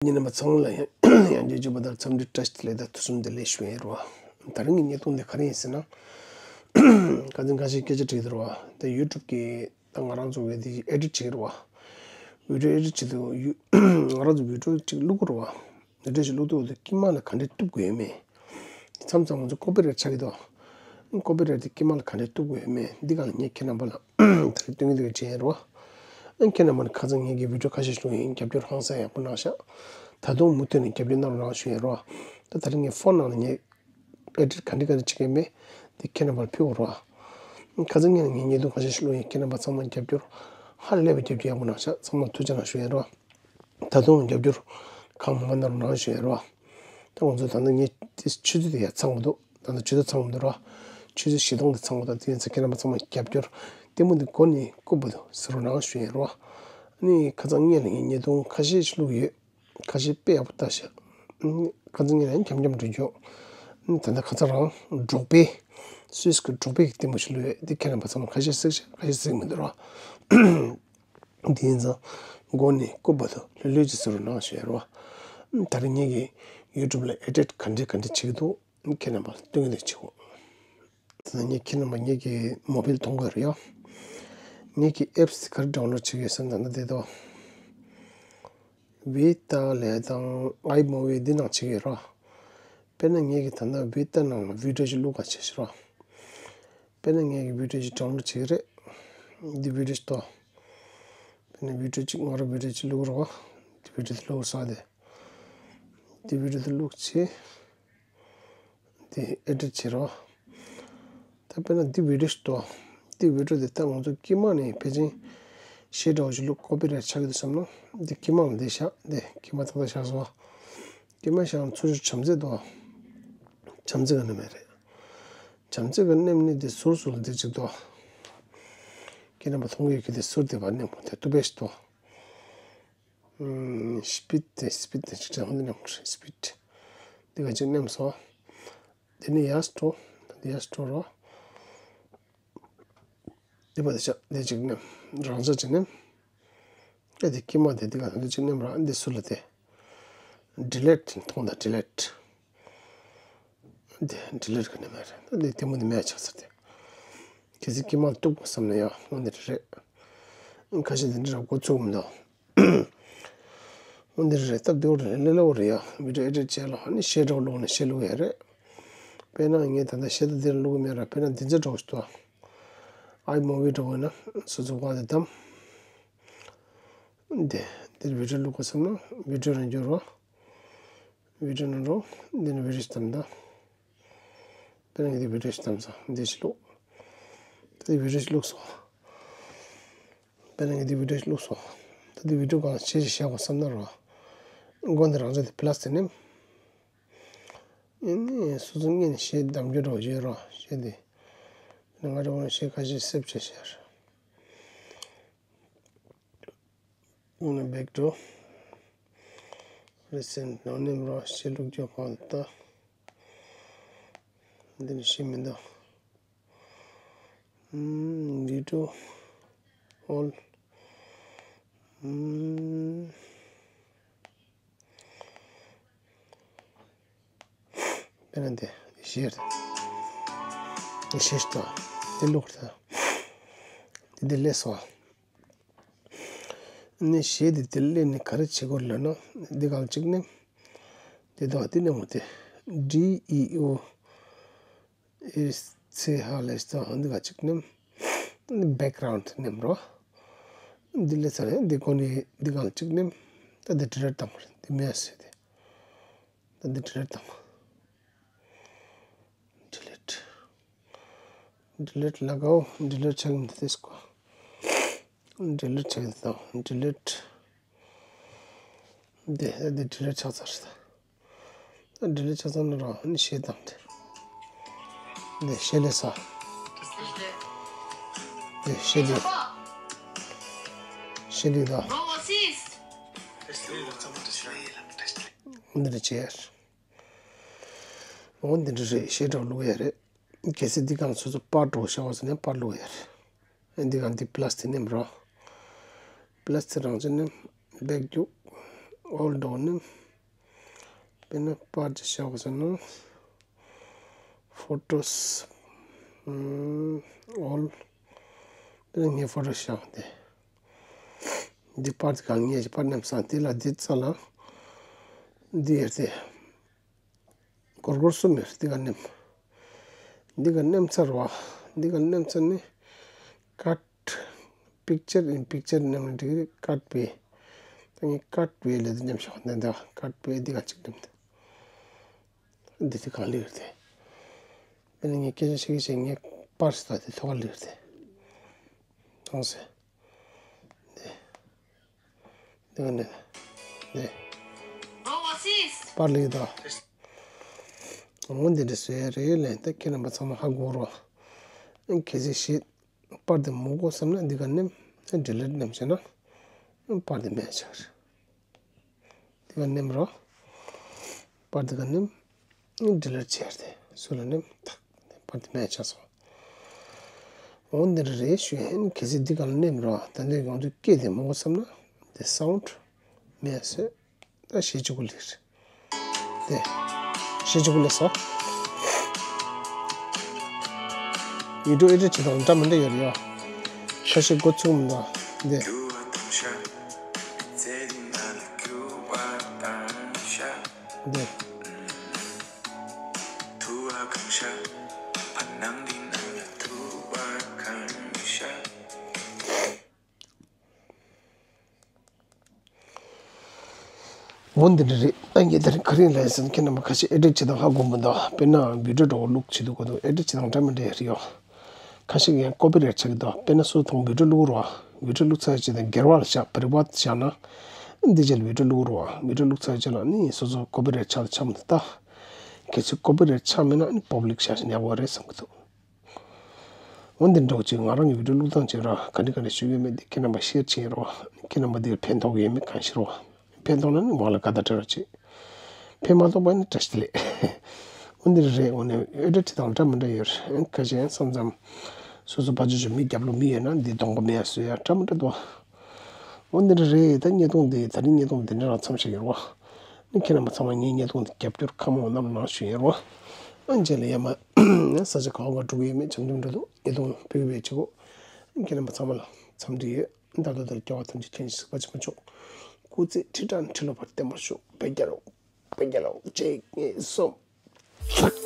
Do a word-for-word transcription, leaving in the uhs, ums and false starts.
ཉིན་རྣམ་པ་ཚང་མ་ལ་ཡང་ཡང་བསྐྱར་མཇུག་པ་དང་འཚམས་འདྲི་བཀྲ་ཤིས་བདེ་ལེགས་དང་ཐུགས་སུན་བདེ་ལེགས་ཞུ་ཡས་རེད་བ། ད་རིང་གི་བརྙན་ཐུང་འདི་ག་རེ་ཡིན་ཟེར་ན། ཁ་སང་ཁ་ཤས་སྐད་ཆ་དྲིས་འདུག་རེད་བ། ད་ཡུ་ཊུབ་གི་ད་ང་རང་ཚོ་བི་ཌི་ཡོ་ཨེ་ཌིཊ་བྱེད་ཀྱི་རེད་བ། བི་ཌི་ཡོ་ཨེ་ཌིཊ་བྱེད་དུས་ཡུ་ང་རང་ཚོ་བི་ཌི་ཡོ་གཅིག་བླུག་གི་རེད་བ། བི་ཌི་ཡོ་ཞིག་བླུག་དུས་དཀྱིལ་མ་ལ་ག་འདྲས་གཏུབ་དགོས་ཡོད་མེད། མཚམས་མཚམས་ང་ཚོ་ཀོ་པི་རའེ་ཊི་ཆགས་ཀྱི་འདུག་ཀོ་པི་རའེ་ཊི་དེ་དཀྱིལ་མ་ལ་ག་འདྲས་གཏུབ་དགོས་ཡོད་མེད་འདི་སྒང་ལ་ངས་ཁྱེད་རྣམ་པ་ལ་ད་རེས་སྟོན་གྱི་འདུག་བྱས་རོ། ཨ་ཁྱེད་རྣམ་པ་ནི་ཁ་སང་ངེད་ཀྱི་བི་ཌི་ཡོ་ཁ་ཤས་ཤིག་བླུགས་ཡིན། རྒྱབ་སྐྱོར་ཧང་སང་ཡག་པོ་གནང་ཤག་ད་དུང་མུ་མཐུད་ནས་རྒྱབ་སྐྱོར་གནང་རོགས་གནང་ཞུ་ཡིན་རོ། ད་ད་རེས་ངས་ཕོན་ནང་ལ་ངས་ཨེ་ཌིཊ་ག་འདྲ་ག་འདྲ་བྱེད་ཀྱི་ཡོད་མེད་འདི་ཁྱེད་རྣམ་པར་ཕུལ་དགོས་རོ། ཁ་སང་ངས་ངའི་བརྙན་ཐུང་ཁ་ཤས་ཤིག་བླུགས་ཡིན། ཁྱེད་རྣམ་པ་ཚང་མ་རྒྱབ་སྐྱོར་ཧ་ལས་པའི་རྒྱབ་སྐྱོར་ཡག་པོ་གནང་ཤག་ཚང་མ་ཐུགས་རྗེ་གནང་ཞུ་ཡིན་རོ། ད་དུང་རྒྱབ་སྐྱོར་གང་མང་མང་གནང་རོགས་གནང་ཞུ་ཡ་རོ། ད་ང་ཚོ་ད་ལྟ་ངས་དེ་ཆུ་ཚོད་དེ་ཡར་ཚང་མ་འདུག་ད་ལྟ་ཆུ་ཚོད་ཚང་མ་འདུག་རོ། ཆུ་ཚོད་བཞི་སྟོང་དེ་ཚང་མ་འདུག་དེ་ཡིན་ཙང་ཁྱེད་རྣམ་པ་ཚང་མ་རྒྱབ་སྐྱོར་ལྟད་མོ་འདི་མགོ་ནས་རྐུབ་བར་དུ་གཟིགས་རོགས་གནང་ཞུ་ཡ་རོ། ཨ་ནི་ཁ་སང་ངས་ལ་ངས་བརྙན་ཐུང་ཁ་ཤས་ཤིག་བླུགས་ཡོད། ཁ་ཤས་དཔེ་ཡག་པོ་ལྟ་ཤག་ཨ་ནི་ཁ་སང་ངས་ལ་འཁྱམ་འཁྱམ་འགྲོ་རྒྱུ། ཨ་ནི་ད་ལྟ་ཁ་སང་རང་འབྲོག་པའི་སུད་སི་གི་འབྲོག་པའི་གི་ལྟད་མོ་ཞིག་བླུགས་ཡོད། འདི་ཁྱེད་རྣམ་པ་ཚང་མ་ཁ་ཤས་གཟིགས་ཤག་ཁ་ཤས་གཟིགས་མི་འདུག་རོ། དེ་ཡིན་ཙང་མགོ་ནས་རྐུབ་བར་དུ་ལྷོད་ལྷོད་ཅིག་གཟིགས་རོགས་གནང་ཞུ་ཡ་རོ། ད་རེས་ངེད་ཀྱི་ཡུ་ཊུབ་ལ་ཨེ་ཌིཊ་ག་འདྲས་ག་འདྲས་བྱེད་ཀྱི་འདུག་ཁྱེད་རྣམ་པར་སྟོན་གྱི་འདུག་བྱེད་དགོས། ད་ངས་ཁྱེད་རྣམ་པ་ངེད་ཀྱི་མོ་བེལ་མཐོང་དགོས་རེད་ཡ། ངེད་ཀྱི་ཨེབ་སི་ག་རེ་ཌའུན་ལོཌ་བྱེད་ཀྱི་ཡོད་ཟེར་ན་ད་ལྟ་དེ་དོ། བི་ཏ་ལེ་དང་ཨའི་མོ་བི་འདི་ནང་བྱེད་ཀྱི་ཡོད་རོ། དཔེར་ན་ངེད་ཀྱི་ད་ལྟ་བི་ཏ་ནང་ལ་བི་ཌི་ཡོ་ཞིག་བླུག་ག་བྱེད་ཤི་རོ། དཔེར་ན་ངེད་ཀྱི་བི་ཌི་ཡོ་ཞིག་ཌའུན་ལོཌ་བྱེད་ཀྱི་རེད། འདི་བི་ཌི་ཡོ་ཞིག་ཏོ། དཔེར་ན་བི་ཌི་ཡོ་གཅིག་ང་རང་བི་ཌི་ཡོ་གཅིག་བླུག་རོགས། འདི་བི་ཌི་ཡོ་དེ་བླུག་ས་དེ། འདི་བི་ཌི་ཡོ་དེ་བླུག་ཚེ། འདི་ཨེ་ཌིཊ་བྱེད་རོགས། ད་དཔེར་ན་འདི་བི་ཌི་ཡོ་ཞིག་ཏོ། འདི་བི་ཌི་ཡོ་དེ་ད་ང་ཚོ་དཀྱིལ་མ་ནས་ཕལ་ཆེར་གཞས་འདྲ་བོ་ཞིག་བླུག་ཀོ་པི་རའེ་ཊི་ཆགས་ཀྱི་འདུག་བསམ་ན། འདི་དཀྱིལ་མ་ལ་འདི་བཞག་འདི་དཀྱིལ་མ་ཏག་ཏག་བཞག་སོང་། དཀྱིལ་མ་བཞག་ན་ཚུར་ཚུར་བྱམས་བརྩེ་ཏོ། བྱམས་བརྩེ་ག་ནས་མེད་རེད། བྱམས་བརྩེ་ག་ནས་མེད་ནི་འདི་ཟུར་ཟུར་ལ་འདི་གཅིག་ཏོ། ཁྱེད་རྣམ་པ་མཐོང་གི་ཡོད་ཀྱི་འདི་ཟུར་དེ་བར་ནས་མོ་དེ་ཏུ་པེ་ཞིག་ཏོ། ཨུམ། སི་པིཌ་དེ་སི་པིཌ་དེ་ཅིག་ཀྲང་ལེན་ནམ་སི་པིཌ་དེ་ག་ཅིག་ནེམ་སོ། དེ་ནི་ཡར་སི་ཊོ། དེ་ཡར་སི་ཊོ་རོ། དེ་པ་དེ་ཅག་དེ་ཅིག་ནེམ། རང་ཅག་ཅིག་ནེམ། ཨེ་དེ་ཀྱི་མ་དེ་དེ་ག་དེ་ཅིག་ནེམ་ར་འདི་སུ་ལ་དེ། ཌི་ལེཊ་མཐོང་ད་ཌི་ལེཊ། འདི་ཌི་ལེཊ་ག་ནི་མེད་རེད། ད་འདི་དེ་མོ་འདི་མེད་ཆགས་ཚར་ཏེ། གལ་སྲིད་དཀྱིལ་མ་གཏུབ་དགོས་བསམ་ན་ཡང་འོ་འདི་རེད། ཁ་ཤས་འདི་འདྲ་འགོ་ཚུགས་མི་འདུག་འོ་འདི་རེད། སྟབས་བདེ་བོ་རེད། ལེ་ལེ་བོ་རེད་ཡ། བི་ཌི་ཡོ་ཨེ་ཌིཊ་བྱས་ལ་ཨ་ནི་གཞས་འདྲ་བོ་བླུགས་ནས་གཞས་བླུག་ཡ་རེད། དཔེར་ན་ངས་ད་ལྟ་གཞས་ད་འདིར་བླུག་གི་མེད་ར། དཔེར་ན་འདི་ཚོ་འདྲ་བོ་ཞིག་འདུག་ཨའི་མོ་བི་འདྲ་བོ་ཡིན་ན་སོ་སོ་བ་དེ་བདམས། འདི་འདིར་བི་ཌི་ཡོ་བླུག་དགོས་བསམ་ན་བི་ཌི་ཡོ་ནང་འགྱུར་རོ། བི་ཌི་ཡོ་ནང་འགྲོ། འདི་ནས་བི་ཌི་ཡོ་ཞིག་བདམས་ད། དཔེར་ན་ངས་འདི་བི་ཌི་ཡོ་ཞིག་བདམས་སོང་། འདི་ཞིག་བླུག་ད་འདི་བི་ཌི་ཡོ་ཞིག་བླུགས་སོང་། དཔེར་ན་ངས་འདི་བི་ཌི་ཡོ་ཞིག་བླུགས་སོང་། ད་འདི་བི་ཌི་ཡོ་སྒང་ལ་གཞས་ཞིག་བཞག་དགོས་བསམ་ན་རོ། མགོ་འདི་རང་ཅག་འདི་པི་ལ་སི་དེ་ནེམ། ཨེ་ནི་སོ་སོ་སྔོན་ནས་གཞས་བདམས་རྒྱུ་འདྲ་བོ་ཡོད་རོ། གཞས་འདི། ང་རང་ངོས་ནས་གཞས་ཁ་ཤས་སེབ་བྱས་བཞག་འོ་ན་བེག་ཊུ་རི་སེན་ཊི་ནང་ནས་རོ། གཞས་བླུག་རྒྱུ་གང་ལྟ། འདི་ནི་གཞས་མི་འདུག་ཨུམ། བི་ཌི་ཡོ་ཨོལ། ཨུམ། དཔེར་ན་འདི་གཞས་རེད། འདི་གཞས་ཤིག་དང་འདི་བླུག་རེད། འདི་འདི་སླེབས་སོང་། ནི་གཞས་འདི་འདི་སླེབས་ནས་ག་རེ་བྱེད་དགོས་ལབ་ན། འདི་གང་གཅིག་ནི་འདི་དང་འདི་ནི་འོ་དེ་ཌི་ཨི་ཨོ་ཨེ་སི་ཧ་ལས་དང་འདི་གང་གཅིག་ནི་བེག་གྷ་རའུན་ཌི་ནི་རོ། འདི་སླེབས་ཚར་རེད། འདི་གོ་ནི་འདི་གང་གཅིག་ནི་ད་འདི་ཌི་ལེཊ་བཏང་བ་རེད། འདི་མེད་ཟེར་ཏེ། ད་འདི་ཌི་ལེཊ་བཏང་། ཌི་ལེཊ། ཌི་ལེཊ་ལ་གའོ། ཌི་ལེཊ་ཆགས་ཡིན་དེ་སྐོ། ཌི་ལེཊ་ཆགས་ཡིན་དང་ཌི་ལེཊ། འདི་འདི་ཌི་ལེཊ་ཆགས་ཚར་རེད། ད་ཌི་ལེཊ་ཆགས་ཚར་ན་རང་ནི་གཞས་བཏང་དེ། འདི་གཞས་ལས་ས། འདི་གཞས་འདི། གཞས་འདི་དང་། འདི་འདྲ་བྱས། འོ་འདི་འདྲ་རེད། གཞས་འདྲ་བླུག་ཡ་རེད། གལ་སྲིད་འདི་གང་སོ་སོ་པར་འགྲོ་ཤ་བ་ཟེར་ནས་པར་བླུག་ཡ་རེད། འདི་གང་འདི་པི་ལ་སི་དེ་ནེམ་རོ། པི་ལ་སི་དེ་རང་ཅན་ནེམ་བེག་རྒྱུག་ཨོལ་འགྲོ་ནི། དཔེར་ན་པར་ཅིག་བཞག་པ་ཟེར་ན། Photos། ཨོལ། དཔེར་ན་ངའི་ཕོ་ཊོ་བཞག་སྟེ། འདི་པར་དེ་གང་ངས་པར་མནན་ས་དེ་ལ་འདི་རྩ་ལ། འདི་ཡར་ཏེ། སྒོར་སྒོར་གསུམ་ཡོད་འདི་ག་མནན། འདི་ག་མནན་ཚར་བ། འདི་ག་མནན་ཚར་ནི། Cut picture in picture མནན་ན་འགྲིག་གི་རེད། Cut པའི། ད་ངས་cut པའི་ལས་དེ་མནན་ཤོག་འདི་འདི་cut པའི་འདི་ག་གཅིག་མནན་ཏེ། འདི་དེ་གང་ལེགས་རེད་དེ། དེ་ནས་ངས་སྐད་ཆ་བཤད་ཀྱི་བཤད་ངས་པར་སི་ད་དེ་ཐོག་ལེགས་རེད་དེ། མཐོང་སེ། འདི། འདི་ག་ནས། འདི། པར་ལེགས་ད། འོ་འདི་འདྲ་བཟོས་རེད་ལན་ད་ཁྱེད་རྣམ་པ་ཚང་མ་ཧ་གོ་རོགས། གལ་སྲིད་ཞིག་པར་འདི་མི་དགོས་བསམ་ན་འདི་ག་མནན། ཌི་ལིཊ་མནན་བྱས་ན། པར་འདི་མེད་ཆགས་རེད། འདི་ག་མནན་རོགས། པར་འདི་ག་མནན། ཌི་ལིཊ་བྱས་རེད། སུ་ལ་མནན། ཐག་པར་འདི་མེད་ཆགས་སོང་། འོ་འདི་འདྲ་རེད་ཞུ་ཡ་ཡིན། གལ་སྲིད་འདི་ག་ལ་མནན་རོགས། ད་འདི་ཡོང་དུས་སྐད་འདི་མི་དགོས་བསམ་ན། འདི་སའུནཌ་མེད་སོང་། ད་ཤེས་བྱེད་ཀུ་ལིར། དེ། ཤེས་བྱེད་ཀུ་ལེ་སོ། ཡུ་ཊུབ་ཨེ་ཌིཊ་བྱེད་སྟངས་འདྲ་མི་འདྲ་ཡོད་རེད་ཡ། ཁ་ཤས་འགོ་ཚུགས་མི་འདུག་འདི། འདི། འོ་འདི་འདྲ་རེད། ཨ་ངས་དེ་རིང་ག་རེ་ལབ་ཟེར་ན་ཁྱེད་རྣམ་པ་ཁ་ཤས་ཨེ་ཌིཊ་བྱེད་སྟངས་ཧ་གོ་མི་འདུག་དཔེར་ན་བི་ཌིའོ་འདྲ་བོ་བླུག་བྱེད་དུས་གོ་འདུག་ཨེ་ཌིཊ་བྱེད་སྟངས་འདྲ་མི་འདྲ་རེད་ཡོད། ཁ་ཤས་ཀྱིས་ཡང་ཀོ་པི་རའེཊ་ཆགས་ཀྱི་འདུག་དཔེར་ན་སུ་དང་བི་ཌིའོ་བླུག་རོགས། བི་ཌིའོ་བླུག་ཚར་རྗེས་དང་སྒེར་བ་ལ་བཞག་པི་རི་ཝེཊ་བཞག་ན། འདི་རྗེས་ལ་བི་ཌིའོ་བླུག་རོགས། བི་ཌིའོ་བླུག་ཚར་རྗེས་ལ་ནི་སོ་སོ་ཀོ་པི་རའེཊ་ཆགས་དང་ཆགས་མི་འདུག་ད། གལ་སྲིད་ཀོ་པི་རའེཊ་ཆགས་མེད་ན་ནི་པབ་ལིག་བཞག་བཞིན་ཡག་པོ་རེད་བསམ་གྱི་འདུག་འོ་འདི་འདྲ་བོ་ཅིག་ང་རང་གི་བི་ཌིའོ་བླུག་སྟངས་བྱས་ར་ག་འདྲ་ག་འདྲ་ཞུ་གི་ཡོད་མེད་འདི་ཁྱེད་རྣམ་པ་ཤེར་བྱེད་རོགས། ཁྱེད་རྣམ་པ་འདིར་ཕན་ཐོགས་ཀྱི་ཡོད་མེད་གང་ཤེས་རོགས། ཕན་ཐོགས་ན་ནི་མ་ལ་དགའ་ད་སྤྲད་རོགས་བྱེད། ཕན་མ་ཐོགས་པ་ནི་བཀྲ་ཤིས་བདེ་ལེགས། འོ་འདི་རེད། འོ་ནི་ཨེ་ཌིཊ་བྱེད་སྟངས་འདྲ་མི་འདྲ་ཡོད་རེད། ཁ་ཤས་ཡང་མཚམས་མཚམས་སོ་སོ་ཕར་ཚུར་ཞུ་མི་རྒྱབ་ལོགས་མི་ཡོད་ན་འདི་གདོང་པ་མེད་ཡ་བཟོ་ཡ་འདྲ་མི་འདྲ་འདུག་འོ་འདི་འདྲ་རེད། ད་བརྙན་ཐུང་འདི་ད་རིང་བརྙན་ཐུང་འདི་འདྲ་རང་མཚམས་བཞག་གི་རེད་བ། ཁྱེད་རྣམ་པ་ཚང་མ་ངའི་བརྙན་ཐུང་འདི་རྒྱབ་སྐྱོར་ཁ་མོ་གནང་གནང་ཞུ་ཡིན་རོ། ཨ་རྗེས་ལ་ཡ་མ། ས་ཆ་ག་བ་ག་འགྲོ་གི་ཡོད་མེད་བྱམས་བྱམས་འགྲོ་འདུག་བརྙན་ཐུང་སྤེལ་བའི་བྱེད་སྒོ། ཁྱེད་རྣམ་པ་ཚང་མ་ལ་འཚམས་འདྲི་ཡོད། ད་ལྟ་དེར་སྐྱོ་བ་ཐམས་ཅད་མཁྱེན་ཞིང་གཟིགས་པ་ཆེན་པོ་མཆོག་སྐུ་ཚེ་ཁྲི་ཕྲག་ཁྲི་ལོ་བར་བརྟན་པར་ཤོག་བོད་རྒྱལ་ལོ། བོད་རྒྱལ་ལོ། གཅིག་གཉིས་གསུམ།